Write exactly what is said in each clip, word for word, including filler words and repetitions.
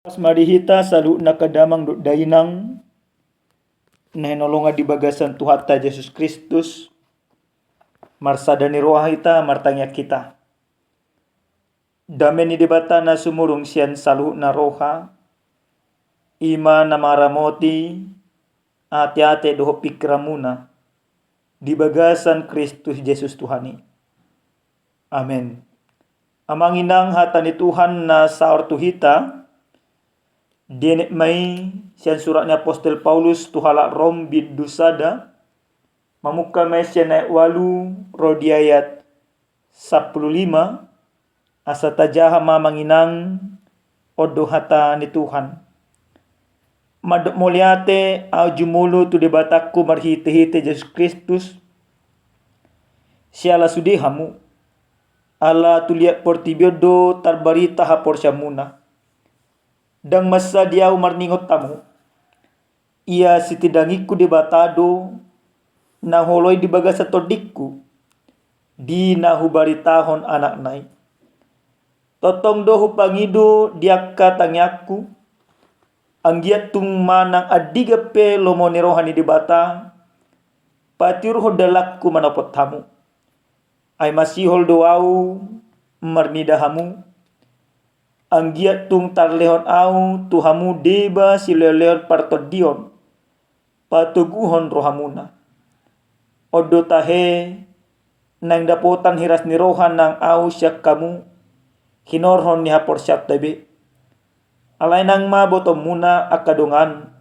Horas ma di hita saluhutna angka damang dohot dainang na hinaholongan di bagasan Tuhanta Jesus Kristus. Marsada ni roha hita, martangiang hita. Dame ni Debata na sumurung sian saluhutna roha, i ma na mangaramoti ateate dohot pingkiranmuna di bagasan Kristus Jesus Tuhan i. Amen. Amang inang, hata ni Tuhan na saor tu hita, dienet ma i sian surat ni apostel Paulus tu halak Rom bindu sada, mamungka ma i sian ayat ualu ro di ayat sampulu lima, asa tajaha ma amang inang, on do hata ni Tuhan. Mandok mauliate ahu jumolo tu Debatangku marhitehite Jesus Kristus, siala sude hamu, ala tu liat portibi on do tarbarita haporseaonmuna. Ndang mansadi ahu marningot hamu. Ia sitindangingku Debata do na huoloi di bagasan tondingku, di na hubaritahon Anakna i. Tongtong do hupangido di angka tangiangku, anggiat tung manang andigan pe lomo ni roha ni Debata, patiurhon dalanku manopot hamu. Ai masihol do ahu marnida hamu, anggiat tung tarlehon ahu tu hamu deba silehonlehon partondion, patoguhon rohamuna. On do tahe, naeng dapotan hiras ni roha nang ahu sian hamu, hinorhon ni haporseaonta be. Alai nang ma botoonmuna angka dongan,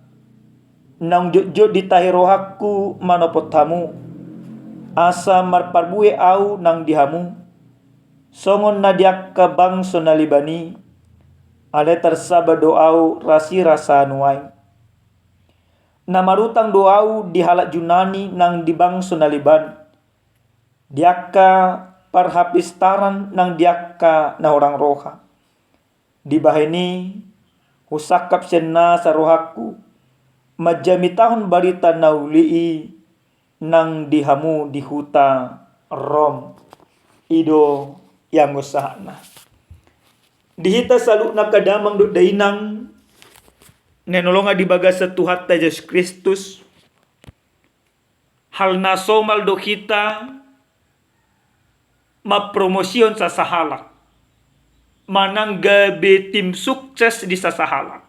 naung jotjot ditahi rohangku manopot hamu, asa marparbue ahu nang di hamu, songon na di angka bangso na leban i, alai tarsaba do ahu rasirasa nuaeng. Na marutang do ahu di halak Junani nang di bangso na leban, di angka parhapistaran nang di angka na hurang roha. Dibahen i, husangkap sian nasa rohangku, manjamitahon barita na uli i nang di hamu di huta Rom. I do ianggo sahatna. Di hita saluhutna angka damang dohot dainang na hinaholongan di bagasan Tuhanta Jesus Kristus, hal na somal do hita mampromosihon sasahalak, manang gabe tim sukses di sasahalak.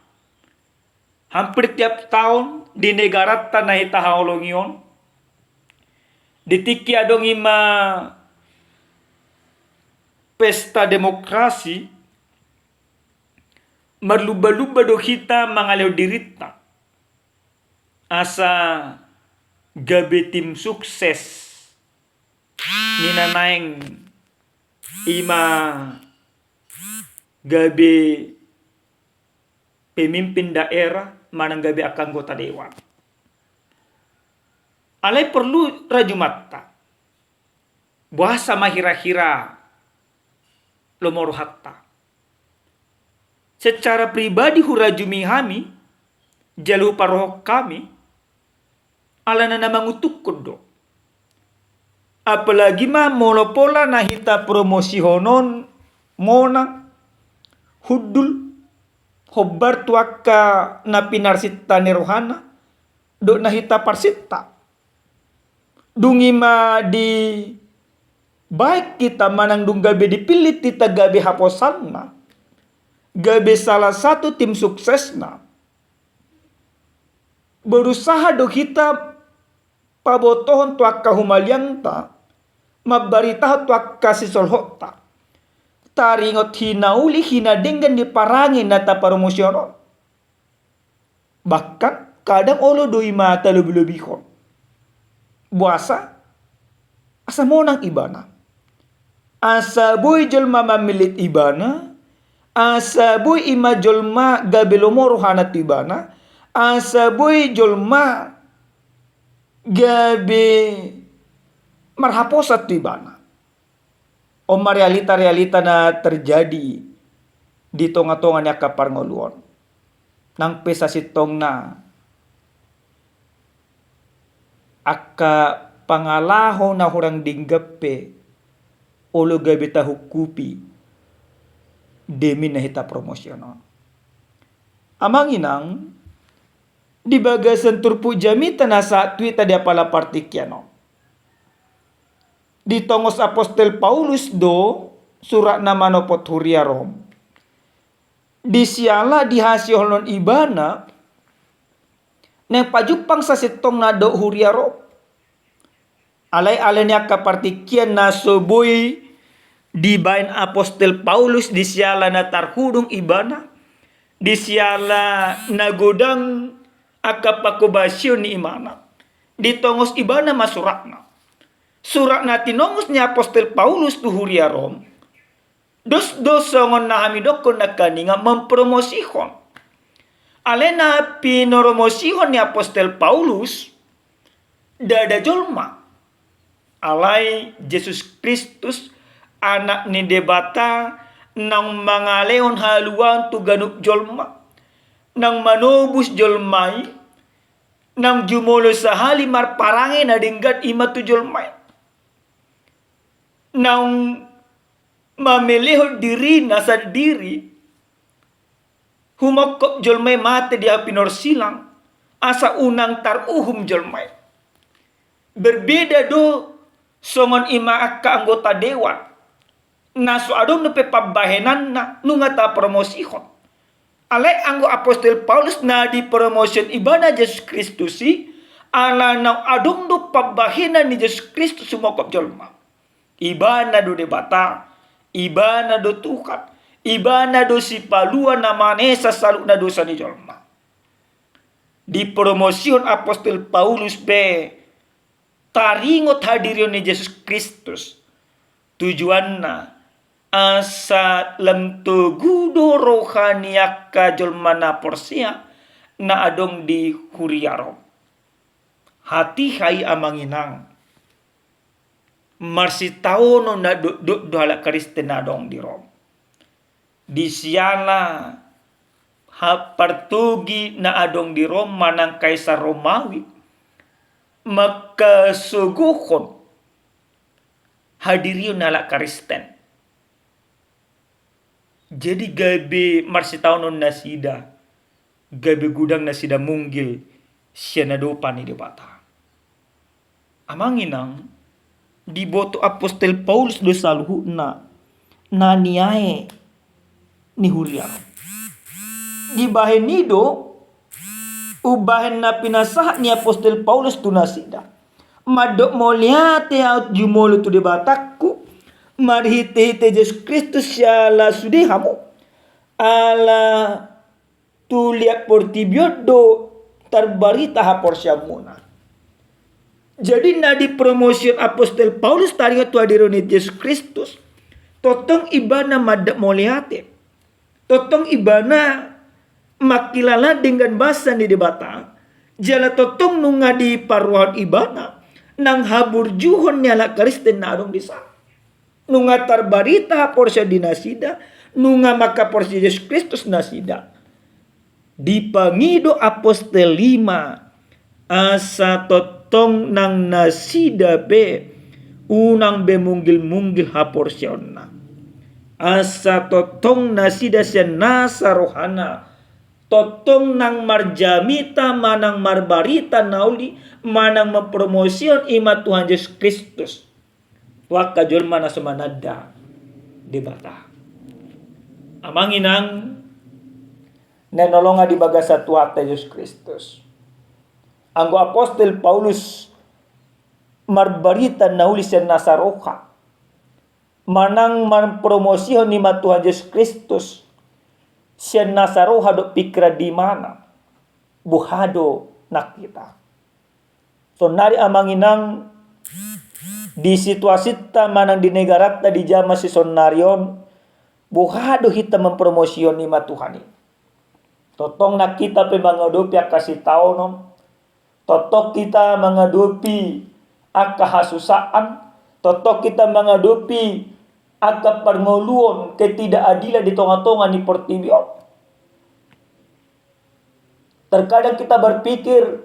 Hampir tiap taon di negaranta na hita haholongi on, di tingki adong i ma pesta demokrasi, marlumba-lumba do hita mangalehon dirinta asa gabe tim sukses ni na naeng i ma gabe pemimpin daerah manang gabe angka anggota dewan. Alai porlu rajumanta. Boasa ma hira-hira lomo rohanta? Secara pribadi hurajumi hami, jala huparohahon hami, alana na manguntungkon do. Apalagi ma molo pola na hita promosihon on monang, hundul, hombar tu angka na pinarsinta ni rohana, dohot na hita parsinta. Dung i ma dibaen hita manang dung gabe dipillit hita gabe haposanna, gabe salah satu tim suksesna, berusaha do hita pabotohon tu angka humaliangta, mambaritahon tu angka sisolhotta, taringot hinauli hinadenggan ni parange na taparomosihon on. Bahkan kadang olo do i ma talobi-lobihon. Boasa? Asa monang ibana. Asa boi jolma mamillit ibana, asa boi i ma jolma gabe lomo rohana tu ibana, asa boi jolma gabe marhaposan tu ibana. On ma realita-realita na terjadi di tonga-tonga ni angka parngoluon. Nang pe sasintongna, angka pangalaho na hurang denggan pe olo gabe tahungkupi demi na hita promosihon on. Amang inang, di bagasan turpuk jamita na sahat tu hita di apala partingkian on, ditongos apostel Paulus do suratna manopot huria Rom. Di siala dihasiholhon ibana naeng pajumpang sasintongna dohot huria Rom. Alai ala ni angka partingkian na so boi dibaen apostel Paulus di siala na tarhudung ibana, di siala na godang angka panghobasion ni ibana, ditongos ibana ma suratna. Surat na tinongos ni apostel Paulus tu huria Rom, dos do songon na hami dokkon nangkaningan, mempromosihon. Alai na pinoromosihon ni apostel Paulus ndada jolma, alai Jesus Kristus, Anak ni Debata, naung mangalehon haluaon tu ganup jolma, naung manobus jolma i, naung jumolo sahali marparange na denggan i ma tu jolma i, naung mamelehon dirina sandiri, humongkop jolma i mate di api norsilang, asa unang taruhum jolma i. Berbeda do songon i ma angka anggota dewan, na so adong dope pambahenanna nunga tapromosihon. Alai anggo apostel Paulus na dipromosihon ibana Jesus Kristus i, ala naung adong do pambahenan ni Jesus Kristus humongkop jolma. Ibana do Debata, ibana do Tuhan, ibana do sipalua na manesa saluhutna dosa ni jolma. Dipromosihon apostel Paulus pe taringot hadirion ni Jesus Kristus. Tujuanna asa lam togu do roha ni angka jolma na porsea na adong di huria Rom. Hatiha i amang inang, marsitaonon na dokdok do halak Kristen na adong di Rom. Di siala partogi na adong di Rom manang Kaisar Romawi mangkasogohon hadirion ni halak Kristen. Jadi gabe marsitaonon nasida, gabe godang nasida munggil sian adopan ni Debata. Amang inang, diboto apostel Paulus do saluhutna na niae ni huria. Dibahen i do umbahen na pinasahat ni apostel Paulus tu nasida, mandok mauliate ahu jumolo tu Debatangku marhitehite Jesus Kristus siala sude hamu, ala tu liat portibi on do tarbarita haporseaonmuna. Jadi na dipromosihon apostel Paulus taringot tu hadirion ni Jesus Kristus, tongtong ibana mandok mauliate. Tongtong ibana mangkilala denggan basa ni Debata, jala tongtong nunga diparrohahon ibana nang haburjuhon ni halak Kristen na adong di san. Nunga tarbarita haporseaon di nasida, nunga mangkaporsea Jesus Kristus nasida. Dipangido apostel i ma asa tongtong nang nasida pe unang be munggil-munggil haporseaonna. Asa tongtong nasida sian nasa rohana tongtong nang marjamita manang marbarita na uli manang mempromosihon i ma Tuhan Jesus Kristus tu angka jolma na so mananda Debata. Amang inang na hinaholongan di bagasan Tuhanta Jesus Kristus, anggo apostel Paulus marbarita na uli sian nasa roha manang mempromosihon i ma Tuhan Jesus Kristus sian nasa roha dohot pingkiran di ibana, boha do nang hita? Saonnari amang inang, di situasinta manang di negaranta di jaman sisonnari on, boha do hita mempromosihon i ma Tuhan i? Tongtong nang hita pe mangadopi angka sitaonon, tongtong hita mangadopi angka hasusaan, tongtong hita mangadopi angka parngoluon, ketidakadilan di tonga-tonga ni portibi on. Terkadang kita berpikir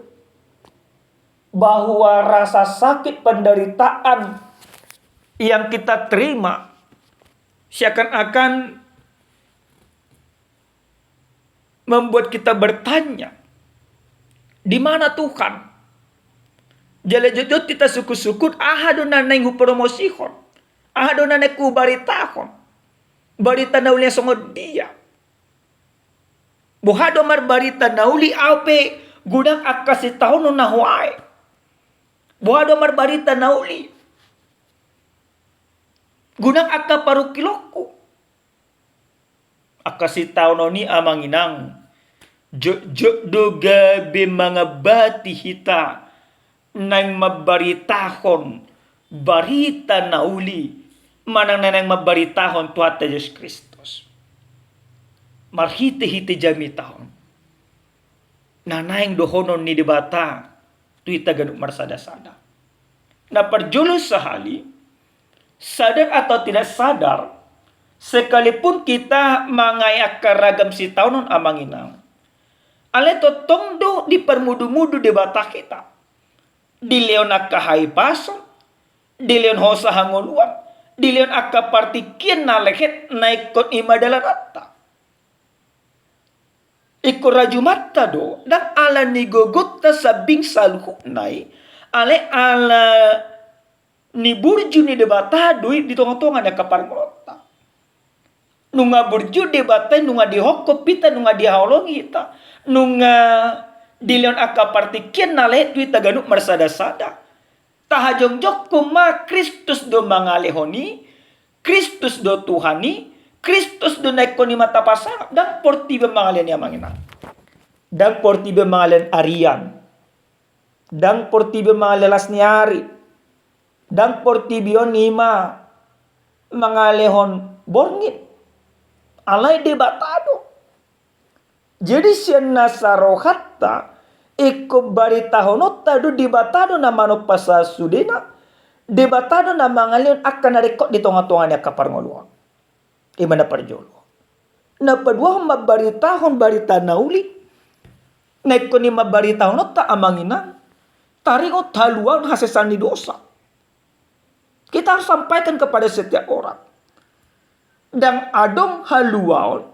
bahwa rasa sakit penderitaan yang kita terima seakan-akan membuat kita bertanya, di mana Tuhan? Jala jotjot hita sungkun-sungkun, aha do na naeng hupromosihon? Aha do na naeng hubaritahon? Barita na uli na songon dia? Boha do marbarita na uli, ahu pe godang angka sitaonon na huae. Boha do marbarita na uli, godang angka parungkilonku. Angka sitaonon i, amang inang, jotjot do gabe mangambati hita naeng mambaritahon barita na uli, manang na naeng mambaritahon Tuhanta Jesus Kristus marhite-hite jamita on na naeng dohonon ni Debata tu hita ganup marsada-sada. Na parjolo sahali, sadar atau tidak sadar, sekalipun kita mangae angka ragam sitaonon, amang inang, alai tongtong do diparmudu-mudu Debata hita. Dilehon angka hahipason, dilehon hosa hangoluan, dilehon angka partingkian na lehet na ingkon i ma dalananta. Ingkon rajumanta do, ndang ala ni gogonta sambing saluhutna i, alai ala ni burju ni Debata do i di tonga-tonga ni angka parngoluonta. Nunga burju Debata i, nunga dihophop hita, nunga dihaholongi hita, nunga dilehon angka partingkian na lehet tu hita ganup marsada-sada. Tahajongjongkon ma Kristus do mangalehon i, Kristus do Tuhan i, Kristus do na ingkon i ma tapasangap. Ndang portibi on mangalehon i, amang inang. Ndang portibi on mangalehon arian. Ndang portibi on mangalehon las ni ari. Ndang portibi on i ma mangalehon borngin. Alai Debata do. Jadi sian nasa rohanta, ingkon baritahononta do, Debata do na manompa sasudena, Debata do na mangalehon angka na ringkot di tonga-tonga ni angka parngoluon. I ma na parjolo. Na paduahon, mambaritahon barita na uli, na ingkon i mambaritahononta, amang inang, taringot haluaon hasesaan ni dosa. Kita harus sampaikan kepada setiap orang. Ndang adong haluaon,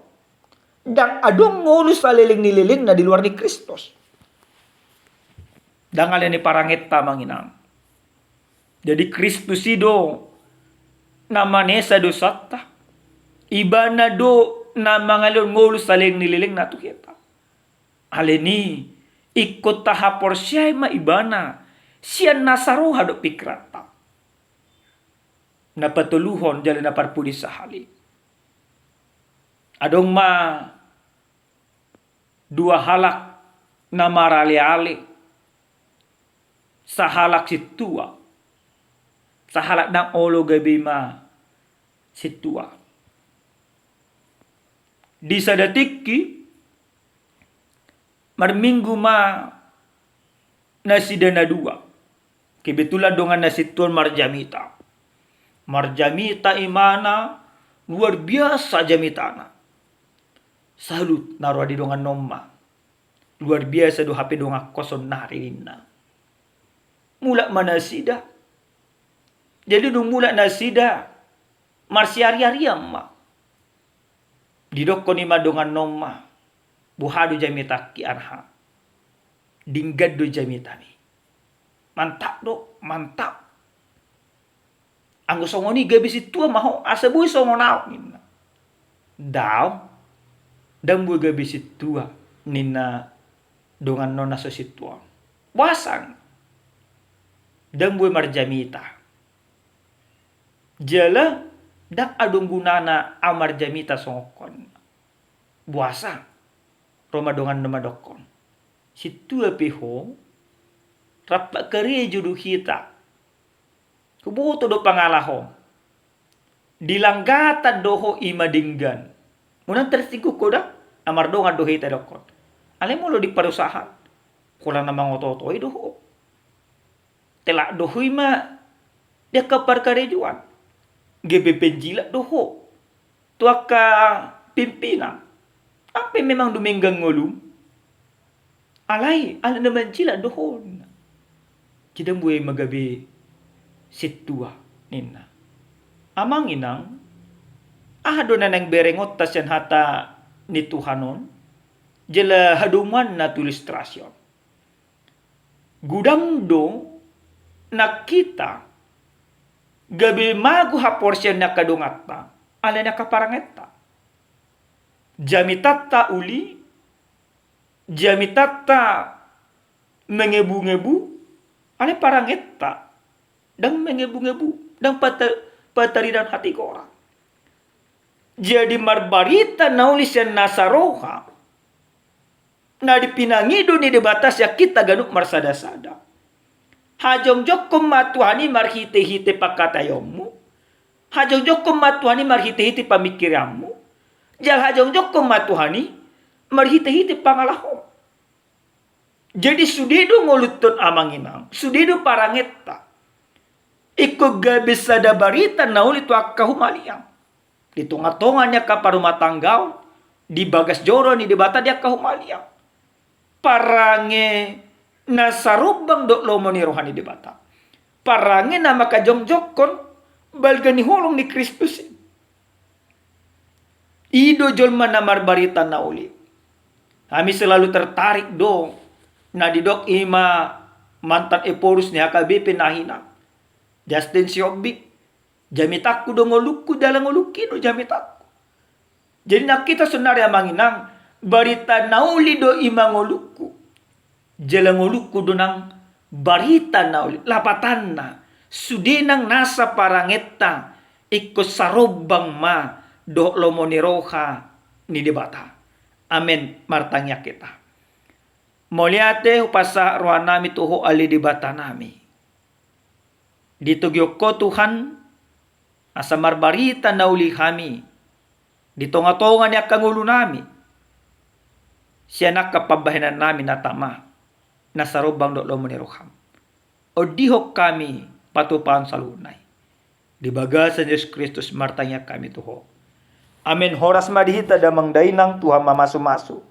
ndang adong ngolu saleleng ni lelengna di luar ni Kristus. Ndang ale ni parangenta, amang inang. Jadi Kristus i do na manesa dosanta. Ibana do na mangalehon ngolu saleleng ni lelengna tu hita. Alani i, ingkon tahaporseai ma Ibana sian nasa roha dohot pingkiranta. Na patoluhon jala na parpudi sahali, adong ma dua halak na maraleale, sahalak sintua, sahalak ndang olo gabe i ma sintua. Di sada tingki, marminggu ma nasida na dua. Kebetulan dongan na sintua on marjamita. Marjamita ibana, luar biasa jamitana. Salut na roha di dongan on ma. Luar biasa do hape dongan kos on nari, ninna. Mulak ma nasida. Jadi dung mulak nasida, marsiariarian ma. Didokkon i ma dongan on ma, boha do jamitangki, anha? Denggan do jamitami. Mantap do, mantap. Anggo songon i gabe sintua ma ho, asa boi songon ahu, ninna. Daong, ndang boi gabe sintua, ninna dongan on na so sintua on. Boasa? Ndang boi marjamita. Jala ndang adong gunana ahu marjamita songon ho, ninna. Boasa? Ro ma dongan on mandokkon, sintua pe ho, rap karejo do hita. Huboto do pangalahom. Di langgatan do ho i ma denggan. Unang tersinggung ho da, na mardongan do hita, dokkon. Alai molo di parusahaan, holan na mangoto-oto i do ho. Telak do ho i ma di angka parkarejoan. Gabe penjilat do ho tu angka pimpinan. Ndang pe memang dumenggan ngolum. Alai ala na manjilat do ho, ninna. Jadi ndang boi ma gabe sintua, ninna. Amang inang, aha do na naeng berengonta sian hata ni Tuhan on? jala hadomuanna tu ilustrasi on. Godang do nang hita gabe mago haporseaon ni angka donganta alani angka parangenta. Jamitanta uli, jamitanta mengebu-ngebu, alai parangenta ndang mengebu-ngebu, ndang pata-, pataridaan hatigoran. Jadi marbarita na uli sian nasa roha, na dipinangido ni Debata sian hita ganup marsada-sada. Hajongjongkon ma Tuhan i marhite-hite pangkataion-Mu. Hajongjongkon ma Tuhan i marhite-hite pamingkirion-Mu. Jala hajongjongkon ma Tuhan i marhite-hite pangalaho-Mu. Jadi sude do ngolunta on, amang inang, sude do parangenta. Ingkon gabe sada barita na uli tu angka humaliang. Di tonga-tonga ni angka parumatanggaon, di bagas joro ni Debata di angka humaliang. Parange na sarombang dohot lomo ni roha ni Debata. Parange na mangkajongjongkon balga ni holong ni Kristus i. I do jolma na marbarita na uli. Hami selalu tertarik do na didok i ma mantan Ephorus ni H K B P na hinan, Justin Siombing. Jamitangku do ngolungku, jala ngolungki do jamitangku. Jadi nang hita saonari, amang inang, barita na uli do i ma ngolungku. Jala ngolungku do nang barita na uli. Lapatanna, sude nang nasa parangenta ingkon sarombang ma dohot lomo ni roha ni Debata. Amen. Martangiang hita. Mauliate hupasahat rohanami tu Ho ale Debatanami. Ditogihon Ho Tuhan, asa marbarita na uli hami di tonga-tonga ni angka ngolunami, sian angka pambahenannami na tama, na sarombang dohot lomo ni roham. Ondihon hami patupahon saluhutna i. Di bagasan Jesus Kristus martangiang hami tu Ho. Amen. Horas ma di hita damang dainang, Tuhan mamasu-masu.